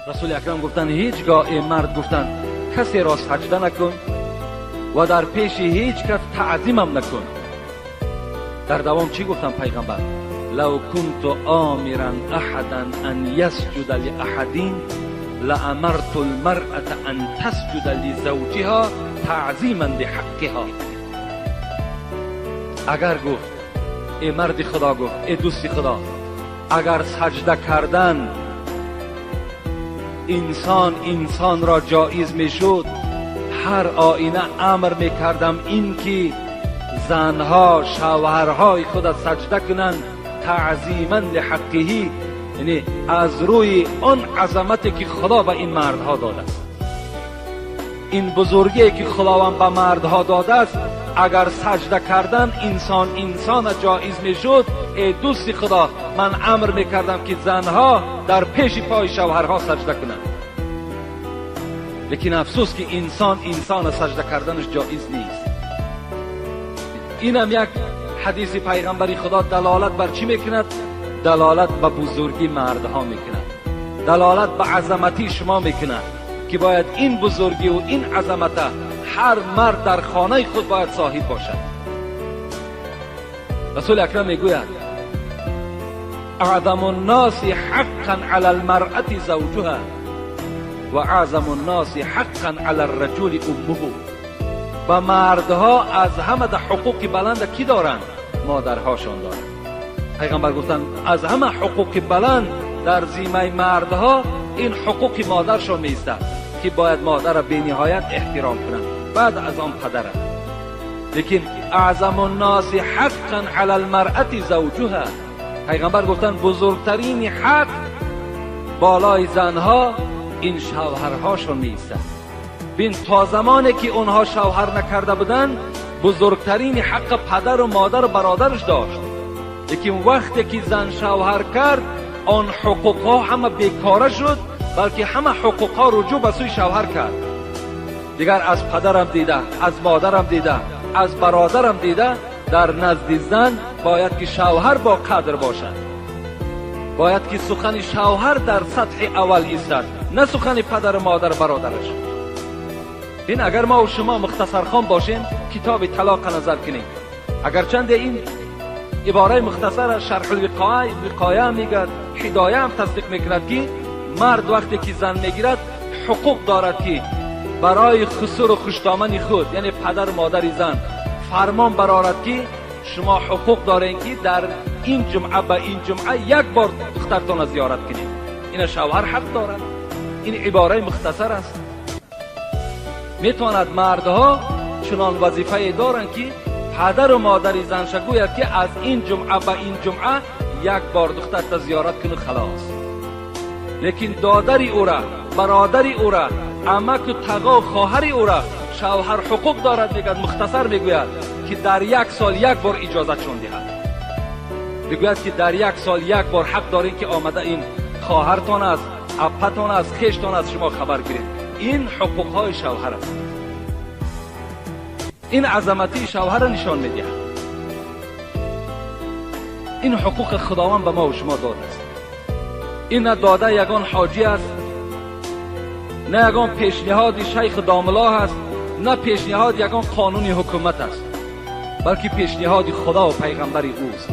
Расули Акрам гуфтанд ҳеҷгоҳ эй мард гуфтанд касеро саҷда накун ва дар пеши ҳеҷ кас таъзимам накун. Дар давом чӣ гуфтанд пайғамбар? Лав кунту омиран аҳадан ан ясҷуда лиаҳадин лаамарту лмаръата ан тасҷуда лизавҷиҳа таъзиман лиҳаққиҳа. Агар гуфт эй марди Худо, гуфт эй дӯсти Худо, агар саҷда кардан инсон инсонро ҷоиз мешуд, ҳар оина амр мекардам ин ки занҳо шавҳарҳои худа саҷда кунанд таъзиман лиҳаққиҳи, яъне аз рӯи он азамате ки Худо ба ин мардҳо додааст, ин бузургие ки Худованд ба мардҳо додааст, агар саҷда кардан инсон инсона ҷоиз мешуд, эй дӯсти Худо, ман амр мекардам ки занҳо дар пеши пои шавҳарҳо саҷда кунанд. Лекин афсӯс ки инсон инсона саҷда карданаш ҷоиз нест. Инам як ҳадиси пайғамбари Худо далолат бар чӣ мекунад? Далолат ба бузургии мардҳо мекунад, далолат ба азамати шумо мекунад ки бояд ин бузургиву ин азамата ҳар мард дар хонаи худ бояд соҳиб бошад. Расули Акрам мегӯяд аъзаму нноси ҳаққан ала лмаръати завҷуҳа ва аъзаму нноси ҳаққан ала рраҷули уммуҳу. Ба мардҳо аз ҳамада ҳуқуқи баланда кӣ доранд? Модарҳошон доранд. Пайғамбар гуфтанд аз ҳама ҳуқуқи баланд дар зиммаи мардҳо ин ҳуқуқи модаршон меистад ки бояд модарро бениҳоят эҳтиром кунанд, баъд аз он падара. Лекин аъзаму нноси ҳаққан ала лмаръати завҷуҳа, пайғамбар гуфтанд бузургтарини ҳақ болои занҳо ин шавҳарҳошон меистад. Бин, то замоне ки онҳо шавҳар накарда буданд, бузургтарини ҳаққа падару модару бародараш дошт. Лекин вақте ки зан шавҳар кард, он ҳуқуқҳо ҳама бекора шуд, балки ҳама ҳуқуқҳо руҷӯъ ба сӯи шавҳар кард. Дигар аз падарам дида, аз модарам дида, аз бародарам дида, дар назди зан бояд ки шавҳар бо қадр бошад. Бояд ки сухани шавҳар дар сатҳи аввал истад, на сухани падару модару бародараш. Бин, агар мо шумо мухтасархон бошем, китоби талоқа назар кунем. Агарчанде ин ибораи мухтасара Шарҳулвиқоя мегӯяд, Ҳидоя ҳам тасдиқ мекунад ки мард вақте ки зан мегирад ҳуқуқ дорад ки барои хусуру хушдомани худ, яъне падару модари зан, фармон барорад ки шумо ҳуқуқ доред ки дар ин ҷумъа ба ин ҷумъа як бор духтартонро зиёрат кунед. Ина шавҳар ҳақ дорад. Ин ибораи мухтасар аст. Метавонад мардҳо чунон вазифае доранд ки падару модари занша гӯяд ки аз ин ҷумъа ба ин ҷумъа як бор духтарта зиёрат куну халос. Лекин додари ӯра, бародари ӯра, амаку тағо, хоҳари ӯра шавҳар ҳуқуқ дорад, мегӯяд, мухтасар мегӯяд ки дар як сол як бор иҷозатшон диҳад. Мегӯяд ки дар як сол як бор ҳақ доред ки омада ин хоҳартон аст, аппатон аст, хештон аст, шумо хабар гиред. Ин ҳуқуқҳои шавҳар аст. Ин азаматии шавҳарро нишон медиҳад. Ин ҳуқуқи Худованд ба мо ва шумо додааст. Ин на дода ягон ҳоҷӣ аст, на ягон пешниҳоди шайху домуллоҳ аст, на пешниҳоди ягон қонуни ҳукумат аст, балки пешниҳоди Худо ва пайғамбари ӯст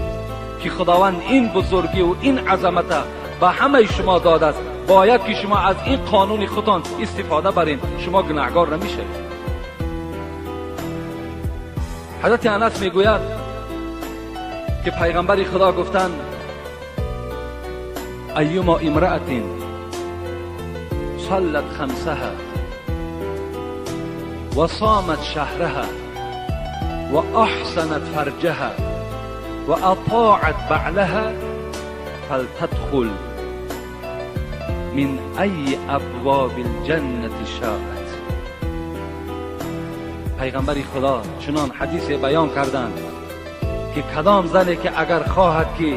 ки Худованд ин бузургиву ин азамата ба ҳамаи шумо додааст. Бояд ки шумо аз ин қонуни худтон истифода баред, шумо гунаҳгор намешавед. Ҳазрати Анас мегӯяд ки пайғамбари Худо гуфтанд айюма имраатин саллат хамсаҳа ва сомат шаҳраҳа ва аҳсанат фарҷаҳа ва атоат баълаҳа фалтадхул мин айи абвоби лҷаннати шоат. Пайғамбари Худо чунон ҳадисе баён карданд ки кадом зане ки агар хоҳад ки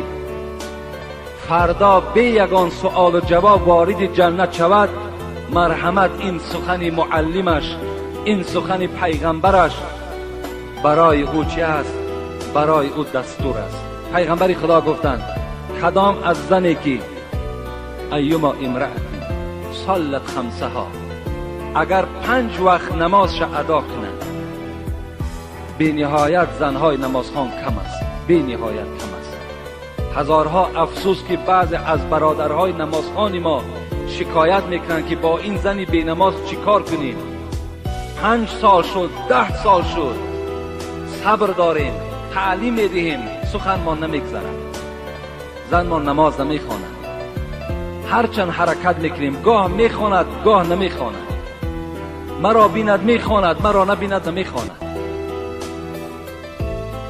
фардо бе ягон суолу ҷавоб вориди ҷаннат шавад, марҳамат ин сухани муаллимаш, ин сухани пайғамбараш барои ӯ чи аст? Барои ӯ дастур аст. Пайғамбари Худо гуфтанд кадом аз зане ки айюма имраатин صلت خمسها، اگر 5 وقت نمازش ادا کند. بی نهایت زنهای نمازخوان کم است، بی نهایت کم است. هزارها افسوس که بعضی از برادرهای نمازخوان ما شکایت میکنند که با این زنی بی نماز چیکار کنیم؟ 5 سال شد، 10 سال شد، صبر داریم، تعلیم میدهیم، سخن ما نمیگذرد، زن ما نماز نمیخواند. هرچند حرکت میکنیم گاه میخواند گاه نمیخواند، مرا بیند میخواند، مرا نبیند نمیخواند.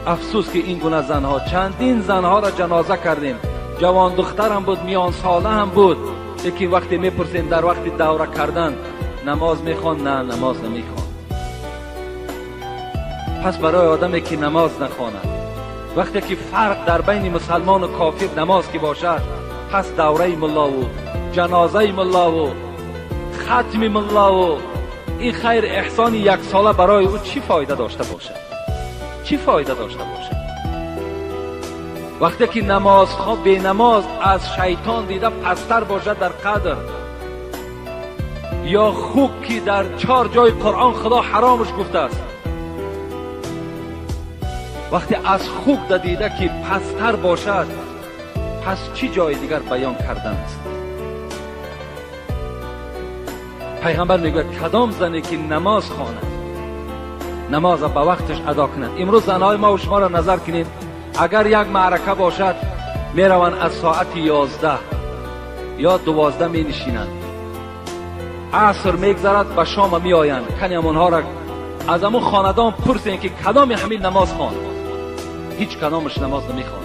افسوس که این گونه زنها، چندین زنها را جنازه کردیم، جوان دخترم بود، میان ساله هم بود، یکی وقتی میپرسیم در وقت دوره کردن نماز میخوان؟ نه، نماز نمیخوان. پس برای آدمی که نماز نخواند، وقتی که فرق در بین مسلمان و کافر نماز که باشد، پس دوره ملا و جنازه ملا و ختم ملا و این خیر احسان 1 ساله برای او چی فایده داشته باشد؟ چی فایده داشته باشد؟ وقتی که نماز خواه به نماز از شیطان دیده پستر باشد در قدر، یا خوک که در 4 جای قرآن خدا حرامش گفته است، وقتی از خوک دیده که پستر باشد، پس چی جای دیگر بیان کردن است؟ پیغمبر میگوید کدام زنی که نماز خواند، نماز به وقتش ادا کند. امروز زنهای ما و شما را نظر کنید، اگر یک معرکه باشد میروند از ساعت 11 یا 12 می نشینند، عصر میگذرد به شام می آیند. کنیم آنها را از امون خاندان پرسین که کدام همین نماز خواند، هیچ کدامش نماز نمیخواند.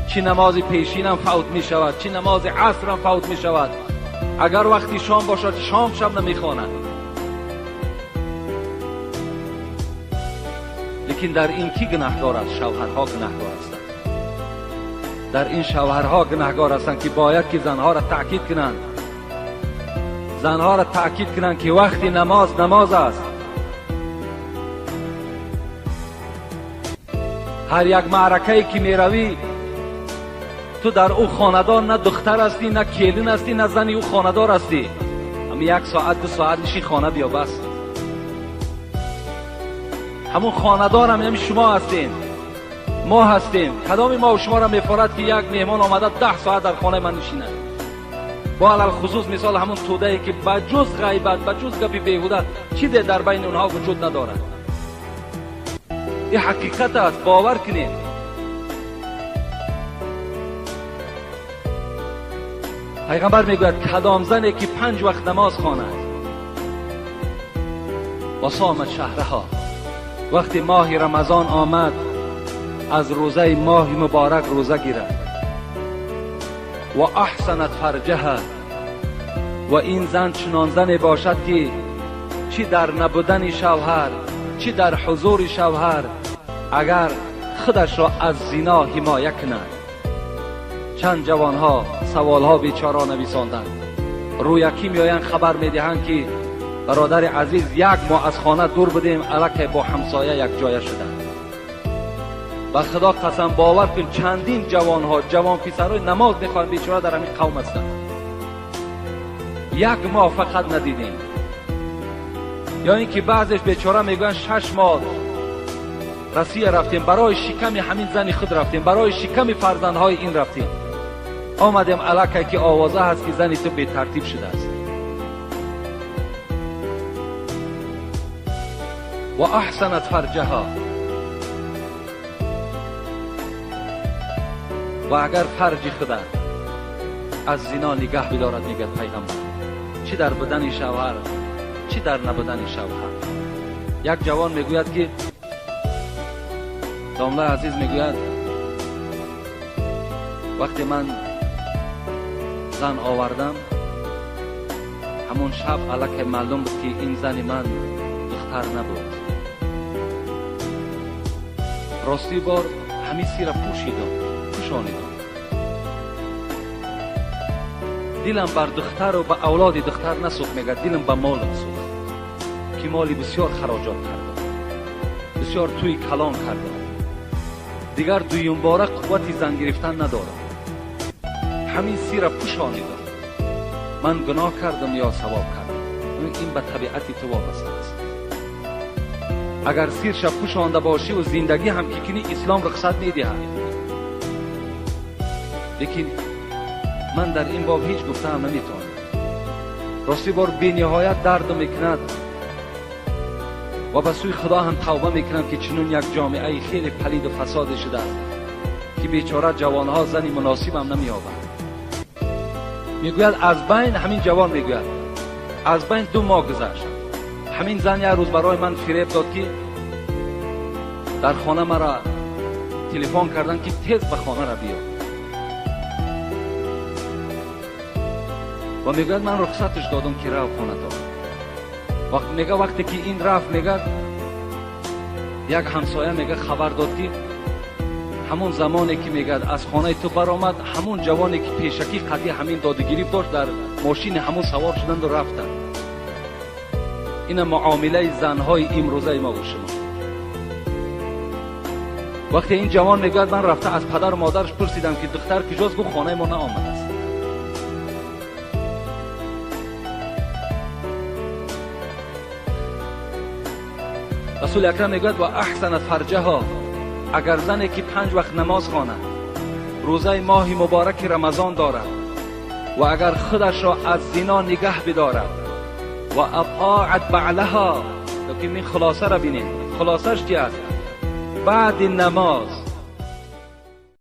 چی نماز پیشین هم فوت می شود، چی نماز عصر هم فوت می شود، اگر وقتی شام باشد شام شب نمیخواند. لیکن در این کی گناهگار است؟ شوهرها گناهگار هستند. در این شوهرها گناهگار هستند که باید که زنها را تاکید کنند، زنها را تاکید کنند که وقتی نماز نماز است. هر یک معرکه که میروی تو در او خاندان نه دختر هستی، نه کلین هستی، نه زنی او خاندار هستی. هم 1 ساعت 2 ساعت نشی خانه بیا بس. همون خاندار هم یعنی شما هستین، ما هستیم. کدامی ما و شما را میفارد که یک مهمان آمده 10 ساعت در خانه من نشیند؟ با علل خصوص مثال همون توده ای که بجز غیبت، بجز گپی بیهوده چیزی در بین اونها وجود ندارد. این حقیقت است، باور کنید. پیغمبر میگوید کدام زنی که 5 وقت نماز خواند و صامت شهرها، وقتی ماه رمضان آمد از روزه ماه مبارک روزه گیرد، و احسنت فرجها، و این زن چنان زنی باشد که چی در نبودن شوهر چی در حضور شوهر اگر خودش را از زنا حمایه کند. چند جوانها سوالها بیچارا نویساندند، رویکی میآیند خبر میدهند که برادر عزیز 1 ماه از خانه دور بودیم، الکی با همسایه یک جایه شدند. و خدا قسم باور کن چندین جوانها، جوان پسرای نماز میخوان بیچاره در همین قوم هستند، 1 ماه فقط ندیدیم. یا اینکه بعضش بیچاره میگوین 6 ماه رسیه رفتیم، برای شکم همین زن خود رفتیم، برای شکم فرزندهای این رفتیم، آمدیم الکی که آوازه هست که زنی تو بی ترتیب شده است. و احسنت فرجها، و اگر فرج خدا از زنا نگه بدارد، میگه پیغمبر، چی در بدن شوهر چی در نبودن شوهر. یک جوان میگوید که داملا عزیز میگوید وقتی من زن آوردم همون شب الکی معلوم بود که این زن من دختر نبود. راستی بار همین سیره پوشانیدم، دلم بر دختر و به اولاد دختر نسوخت، میگه دلم به مالم سوخت که مالی بسیار خراجات کردم، بسیار توی کلان کردم، دیگر دویم باره قوت زن گرفتن ندارم. همین سیره پوشانیدم. Ман гуноҳ кардам ё савоб кардам? Ин ба табиати ту вобаста аст. Агар сирша пӯшонда бошӣ ва зиндагӣ ҳам ки кунӣ, ислом рухсат медиҳад. Лекин ман дар ин боб ҳеҷ гуфтаам наметавонам. Рости бор бениҳоят дард мекунад ва ба сӯи Худо ҳам тавба мекунам, ки чунун як ҷомеаи хеле палиду фасоде шудааст, ки бечора ҷавонҳо зани муносибам намеёбанд. Мегӯяд аз байн ҳамин ҷавон мегӯяд аз байн 2 моҳ гузашт. Ҳамин зан як рӯз барои ман фиреб дод, ки дар хона маро телефон карданд, ки тез ба хона биё. Ва мегӯяд ман рухсаташ додам, ки рав хонато. Мега вақте ки ин рафт, мега як ҳамсоя мега хабар дод, ки ҳамон замоне ки мегӯяд аз хонаи ту баромад, ҳамон ҷавоне ки пешакӣ қатъи ҳамин додугирифт дошт, дар мошини ҳамон савор шуданду рафтанд. Ина муомилаи занҳои имрӯзаи мо бо шумо. Вақте ин ҷавон мегӯяд ман рафта аз падару модараш пурсидам, ки духтар куҷост, гуфт хонаи мо наомадааст. Расули акрам мегӯяд ва аҳсанат фарҷаҳо, агар зане ки 5 вақт намоз хонад, рӯзаи моҳи мубораки Рамазон дорад ва агар худашро аз зино нигаҳ бидорад ва атоат баълаҳо, лекин ин хулосаро бинед, хулосаш чи аст? Баъди намоз